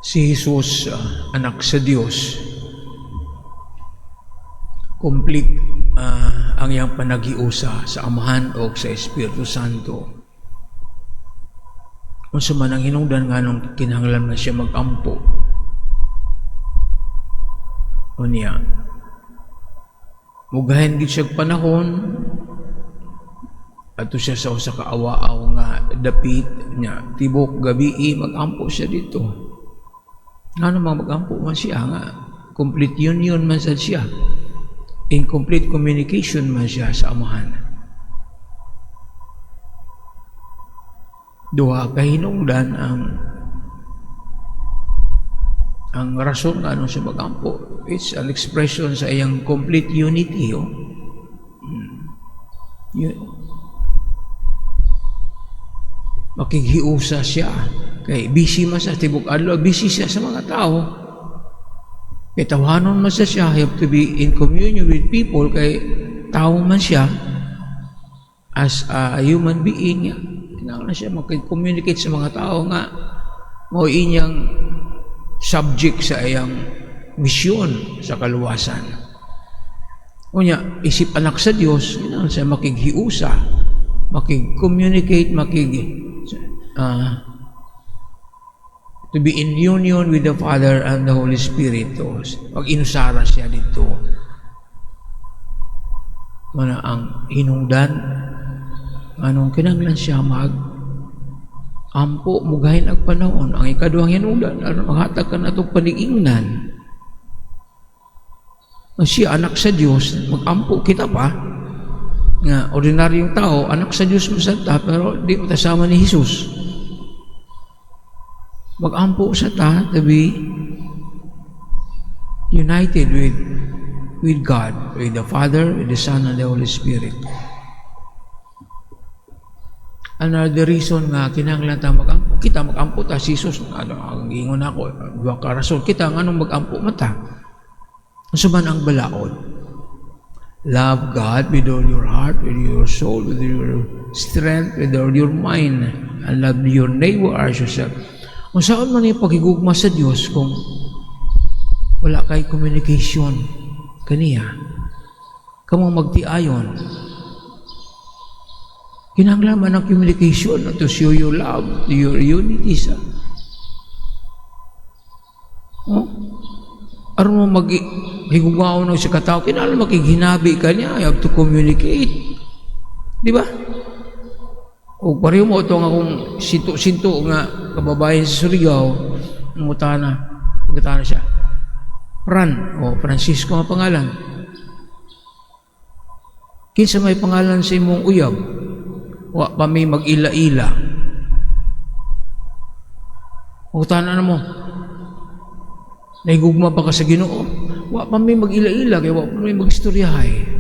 Si Jesus, anak sa Dios, complete ang iyang panaghiusa sa Amahan o sa Espiritu Santo. Unsa man ang hinungdan nganong kinahanglan na siya magampo? Unya, mugahin gid siya panahon ato siya sa usa ka awa-aw nga dapit nya, tibok gabi magampo siya dito. Ngano man magampo man siya nga complete union man sad siya? In complete communication man siya sa Amahan. Duha ka hinungdan ang rason nga siya magampo. It's an expression sa iyang complete unity. Oh. Yun. Makighiusa siya. Kay busy man sa tibok adlaw, busy siya sa mga tao. Kay tawanon man siya, have to be in communion with people kay tao man siya as a human being. Kinahanglan siya makig-communicate sa mga tao nga mao inyang subject sa iyang misyon sa kaluwasan. Unya, isip anak sa Dios, kinahanglan siya makighiusa, makig-communicate, to be in union with the Father and the Holy Spirit. Pag inusara siya dito, mana ang hinungdan anong kinahanglan siya mag ampo mugahin ang panahon. Ang ikaduhang hinungdan, aron maghatag ka natong paniingnan. Siya anak sa Dios, magampo kita pa nga ordinaryong tao, anak sa Dios mo ta, pero di mo tasama ni Jesus. Magampo sa ta to be united with God, with the Father, with the Son, and the Holy Spirit. Another reason nga kinahanglan ta magampo, kita magampo ta si Jesus, ano, ang ingon ako, duha ka rason, kita nganong magampo man ta? Unsa man ang balaod? Love God with all your heart, with your soul, with your strength, with all your mind, and love your neighbor as yourself. Unsaon man yung paghigugma sa Dios kung wala kay communication kaniya? Kamo magtiayon. Kinahanglan man ang communication to show your love, to your unity sa. Oh? Aron mo mag higugmaon ng sa katao, kinahanglan makighinabi ka niya, you have to communicate. Di ba? O pareho mo itong akong sinto-sinto nga kababayan sa Surigao, ngutana, pagkatana siya. Fran, o Francisco ang pangalan. Kinsa may pangalan sa imong uyab? Wa pa may mag-ila-ila. Ngutana na mo, nahigugma pa ka sa Ginoo? Wa pa may mag-ila-ila kay wa pa may mag-istoryahay.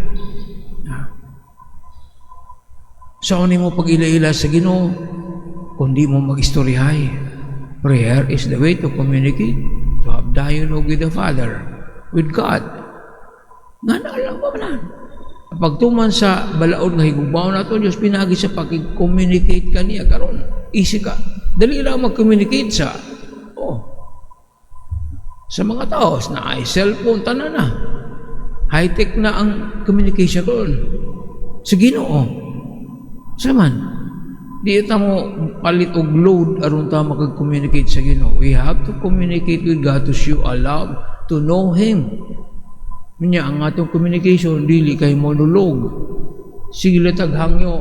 Saan mo pag-ila-ila sa Ginoo kung di mo mag-istoryahay? Prayer is the way to communicate, to have dialogue with the Father, with God. Nga na alam ba na? Pagtuman sa balaod nga higugmaon nato Diyos pinagi sa pag-communicate kaniya karon. Easy ka. Dali lang mag-communicate sa oh, sa mga tao na ay cellphone, tanan na. High-tech na ang communication karon. Sa Ginoo. Sa man, di ta mo palit og load aron ta makag-communicate sa Ginoo. We have to communicate with God to show a love, to know Him. Nya ang atong communication dili kay monologue. Sige tag hangyo.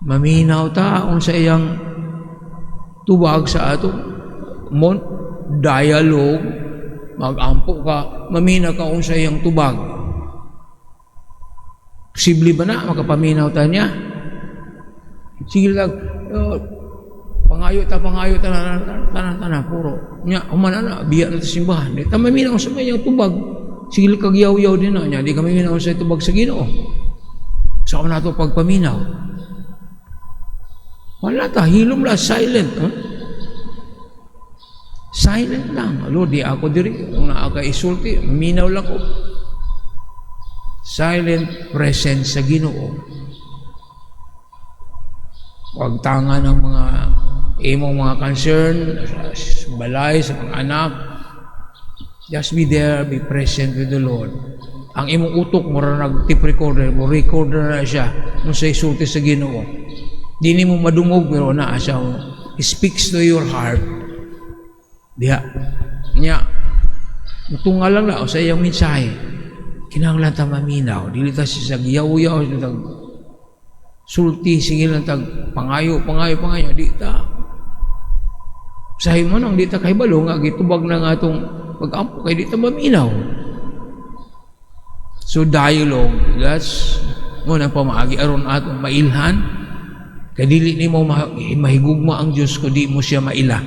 Maminaw ta unsa iyang tubag sa atong mon dialogue, magampo ka, mamina ka unsa iyang tubag. Posible ba na makapaminaw ta niya? Sige lang, pangayo ta, pangayo ta, tanan, tanan, puro. Nya, humana na, biya na ta simbahan. Di ta maminaw sa iyang tubag. Sige kag yaw-yaw din na niya, di kami minaw sa tubag sa Ginoo. Sa so, nato pagpaminaw. Wala ta, hilom la, silent. Huh? Silent lang. Alo, di ako diri. Kung naa ka isulti, minaw lang ko. Silent presence sa Ginoo. Wag tanga ng mga Imong mga concern sa balay, sa mga anak. Just be there, be present with the Lord. Ang imong utok mura nag tape recorder, mo recorder na siya unsay sulti sa Ginoo. Di nimo madungog pero naa siya. He speaks to your heart. Diha. Nya, mutunga lang na sa iyang mensahe. Kinahanglan ta maminaw, dili ta sa yaw-yaw tag sulti, sige lang tag pangayo, pangayo, pangayo, di ta. Sahi mo nang di ta kahibalo nga gitubag na nga atong pag-ampo kay di ta maminaw. So dialogue, that's mao nang pamaagi aron atong mailhan. Kay dili nimo mahigugma ang Dios kung di mo siya maila.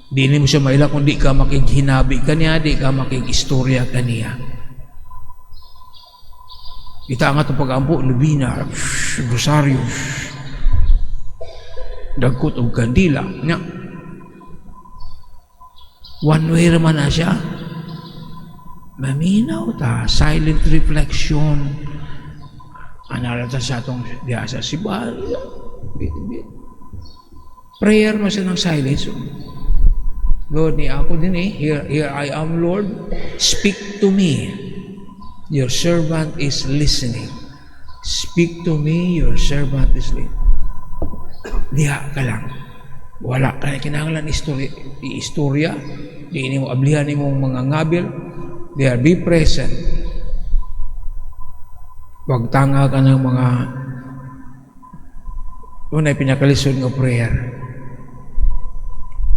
Di nimo siya maila kung di ka makighinabi kaniya, di ka makig-istorya kaniya. Kita ang atong pag-ampo, nobina, rosaryo, dagkot og kandila. Nya. One way naman na siya. Maminaw ta, silent reflection. Anara ta sa atong diha sa siba. Prayer mo siya ng silence. Lord, ni ako din eh. Here I am, Lord. Speak to me. Your servant is listening. Speak to me, your servant is listening. Diha ka lang. Wala ka na kinahanglan istorya, istorya. Di nimo ablihan nimong mga ngabil. There, be present. Wag tanga ka ng mga unay pinakalisod nga prayer.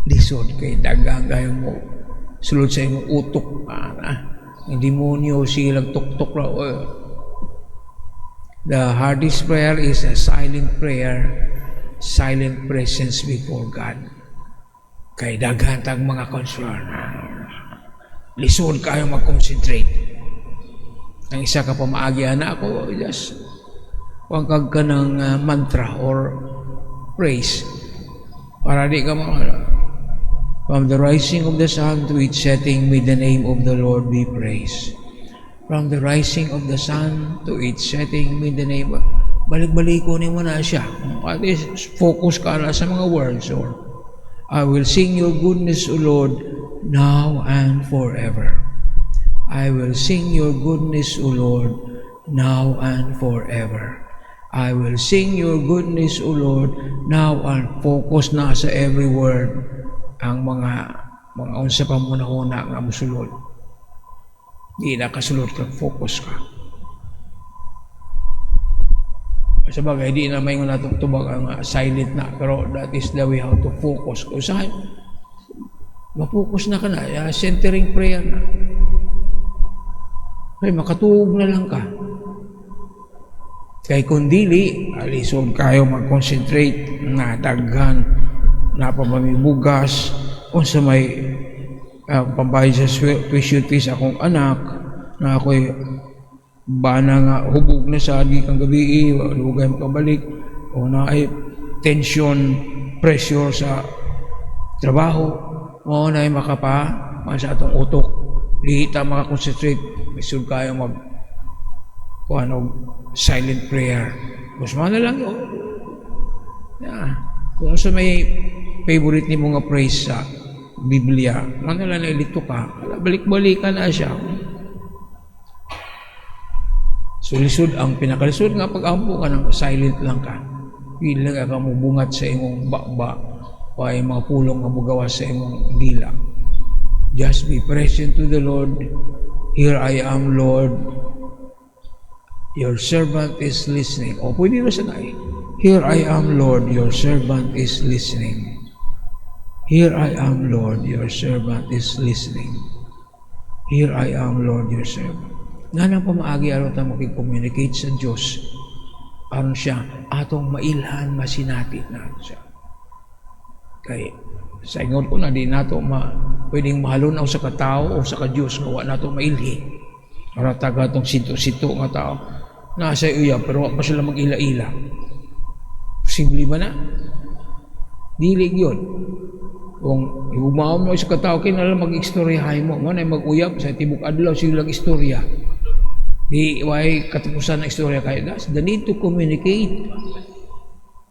Lisod kay daghang kayo mo sulod sa imong utok. Ah, ang demonyo silang tuktok ra. Oh. The hardest prayer is a silent prayer, silent presence before God. Kay daghan tag mga concern. Lisod kayo mag-concentrate. Ang isa ka pamaagi ana ako, just wag ka ng mantra or praise para di ka mga. From the rising of the sun to its setting, may the name of the Lord be praised. From the rising of the sun to its setting, may the name of. Balik-baliko nimo na siya. At least focus ka na sa mga words or I will sing your goodness, O Lord, now and forever. I will sing your goodness, O Lord, now and forever. I will sing your goodness, O Lord, now and focus na sa every word ang mga unsa pa muna nga musulod. Di na kasulod ka, focus ka. Sa bagay, di na may nga natong tubag ang silent na, pero that is the way how to focus. Kung saan, ma-focus na ka na, centering prayer na. Ay, makatuog na lang ka. Kay kung dili, alisod kayo mag-concentrate na daghan, na pamamibugas, unsa may pambayad sa tuition fees akong anak, na ako'y bana nga hubog na sa kang gabi, lugay makabalik, o na ay tension, pressure sa trabaho, mao na ay makapa man sa atong utok. Di ta makakonsentrate, lisod kayo mag kuan og silent prayer. Mas na lang yun. Yeah. Kung sa may favorite nimo nga praise sa Biblia, man na lang nailito ka, balik-balikan na siya. So lisod ang pinakalisod nga pag-ampo ka ng silent lang ka. Pili lang ka mubungat sa imong baba o ay mga pulong nga mugawas sa imong dila. Just be present to the Lord. Here I am, Lord. Your servant is listening. O pwede na sa nai. Here I am, Lord. Your servant is listening. Here I am, Lord. Your servant is listening. Here I am, Lord, your servant. Nga nang pamaagi aron ta makig-communicate sa Diyos aron siya atong mailhan, masinati na siya. Kay sa ingon ko na di nato ma pwedeng mahalon sa katao o sa ka-Diyos nga wa nato mailhi. Para taga atong sito-sito nga tao nasa iya pero wa pa sila mag-ila-ila. Posible ba na? Dili gyud. Kung hugmaon mo sa katao kinahanglan mag-istoryahay mo, mo na mag-uyab sa tibok adlaw sila istorya. Di way katapusan ng istorya kay that's the need to communicate.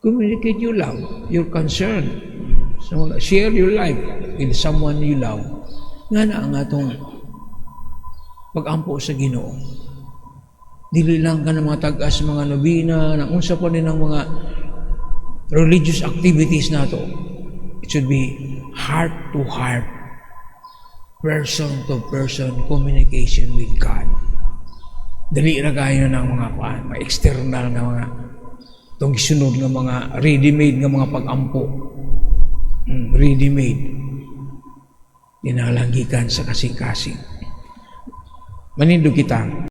Communicate your love, your concern. So, share your life with someone you love. Nga na ang atong pag-ampo sa Ginoo. Dili lang ka ng mga tag-as, mga nobina, nang unsa pa din ang mga religious activities nato. It should be heart to heart, person to person communication with God. Dali ra kayo ng mga kuan, mga external nga mga tong gisunod nga mga ready-made nga mga pag-ampo. Ready-made. Kinahanglan gikan sa kasing-kasing. Manindog kita.